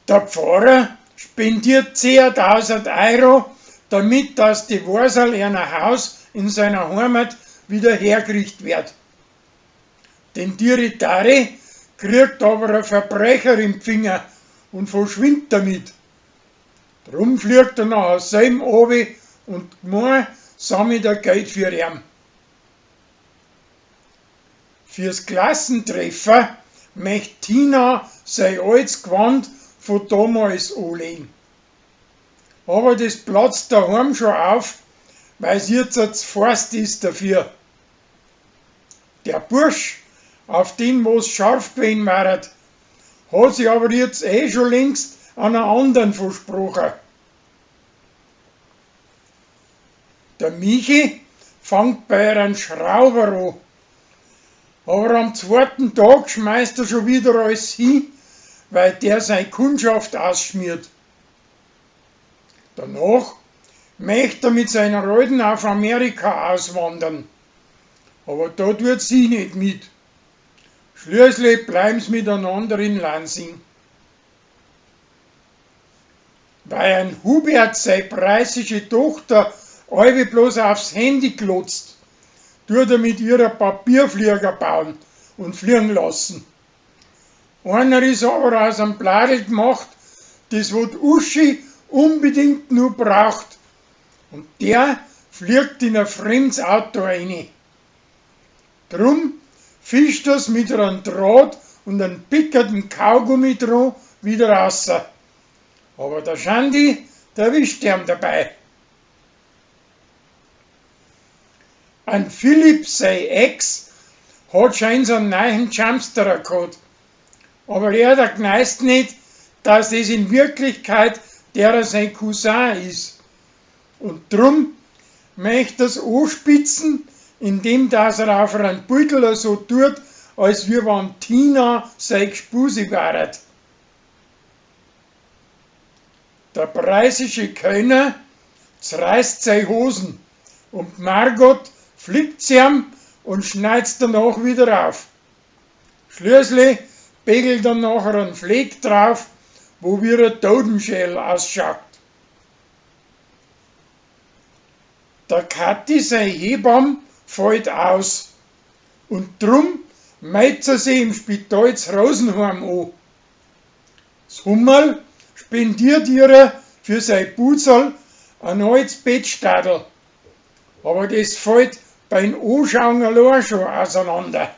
Der Pfarrer spendiert 10.000 Euro, damit dass die Warsal einer Haus in seiner Heimat wieder hergerichtet wird. Den Diritari kriegt aber ein Verbrecher im Finger und verschwindet damit. Drum fliegt er nachher selben obi und gmei sammelt er Geld für ihn. Fürs Klassentreffer möcht Tina sein altes Gewand von damals anlegen. Aber das platzt daheim schon auf, weil's jetzt zu fast ist dafür. Der Bursch, auf den wo's scharf gewesen waret, hat sich aber jetzt eh schon längst an einen anderen versprochen. Der Michi fangt bei einem Schrauber an. Aber am zweiten Tag schmeißt er schon wieder alles hin, weil der seine Kundschaft ausschmiert. Danach möchte er mit seiner Alten auf Amerika auswandern. Aber da tut sie nicht mit. Schließlich bleiben sie miteinander in Lansing. Weil ein Hubert seine preußische Tochter allweil bloß aufs Handy glotzt, tut er mit ihrer Papierflieger bauen und fliegen lassen. Einer ist aber aus einem Bladel gemacht, das wat Uschi unbedingt nur braucht. Und der fliegt in ein fremdes Auto rein. Drum fischt er's mit einem Draht und einem pickerten Kaugummi dran wieder raus. Aber der Schandi, der erwischt ihn dabei. Ein Philipp, sein Ex, hat schon einen neuen Jumpsterer gehabt. Aber er, der gneist nicht, dass das in Wirklichkeit derer sein Cousin ist. Und drum möchte er's anspitzen, indem dass er auf einen Beutel so tut, als wie wenn Tina sein Gspusi wäret. Der preußische Kölner zerreißt seine Hosen und Margot flickt sie ihm und schneidet's danach wieder auf. Schließlich pegelt er nachher einen Fleck drauf, wo wie ein Totenschädel ausschaut. Der Kathi seine Hebamme fällt aus und drum meldet sie sich im Spital zu Rosenheim an. Das Hummerl spendiert ihr für sein Putzel ein altes Bettstadel, aber das fällt beim Anschauen allein schon auseinander.